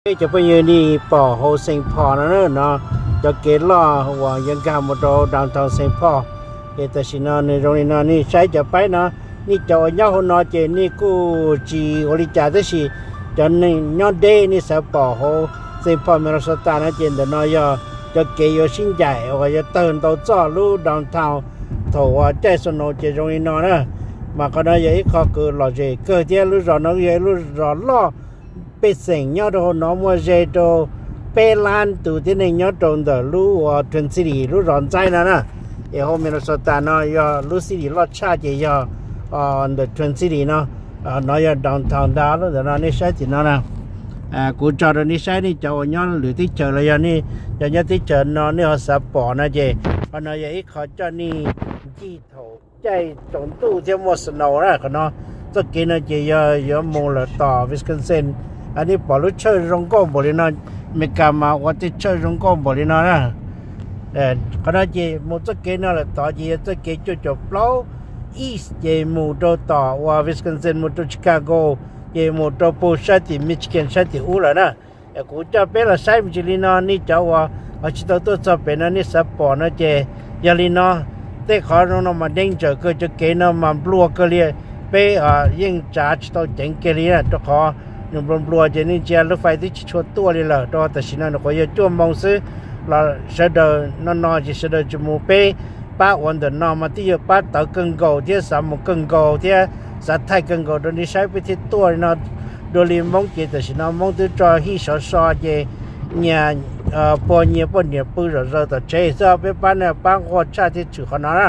Peb cov phooj ywg nej pom hauv Saint Paul no no, cov kev loj uas yuav nkag mus rau downtown Saint Paul. Ces tam sim no nws zoo li no, nej saib cov paib no, nej cov uas nyob hauv no ces nej kuj tsis ua li cas, tab sis cov neeg nyob deb nej xav pom hauv Saint Paul Minnesota no ces ntawm no yog cov kev yuav sib ncaim uas yuav tawg ntau txoj lub downtown thaum uas caij snow ces zoo li no na. Mas qhov no yog ib qho kws lom zem kawg thiab lub zos no yog ib lub zos loj, pej xeem nyob rau hauv no muaj ze rau peb lab tus tib neeg nyob rau ntawm lub uas Twin City lub zos ntxaib no na. Es hauv Minnesota no yog lub city loj tshaj ces yog ntawm Twin City no. No yog downtown ntag, lub ntawm no nej saib tim no na. Kuv tso rau nej saib, nej cov uas nyob lwm teb chaws los yog nej cov nyob teb chaws no nej ho xav pom no ces qhov no yog ib qho coj nej ncig thaum caij tsaus ntuj thiab muaj snow na. Qhov no txoj kev no ces yog yuav mus lawm tom Wisconsin. Nej pom lub tshawj zoo nkauj npaum li no, Amelikas mas ua tej tshawj zoo nkauj npaum li no na. Qhov no ces mus txoj kev no lawm tod ces yog txoj kev cuaj caum plaub east ces mus rau tom uas Wisconsin mus rau Chicago, ces mus rau puag sab tim Michigan sab tim ub lawm na. Kuv coj peb los saib me ntsis li no, nej cov uas tsis tau tuaj txog pem no nej xav pom no ces yog li no. Tej qhov zoo no mas danger kawg, cov kev no mas nplua kawg li. Peb yeej tsav tsis tau ceev kiag li rau qhov nws nplua nplua ces nej ntsia lub fais twb tsis tshua tuaj li lawm, rau tam sim no nws nyuam qhuav yog cuaj moo xwb los sawv daws no no ces sawv daws tsis mus. Peb pab uas ntawm no mas twb yog pab tawv kawg nkaus thiab xav mus kawg nkaus thiab xav thaij kawg nkaus rau nej saib peb thiaj tuaj li no. Dua li Hmoob ces tam sim no Hmoob twb tso hij sov so ces nyias puag nyias poj niam pw zom zaws tom tsev xwb, peb pab no pab nquag tshaj thiaj tshwm qhov no na.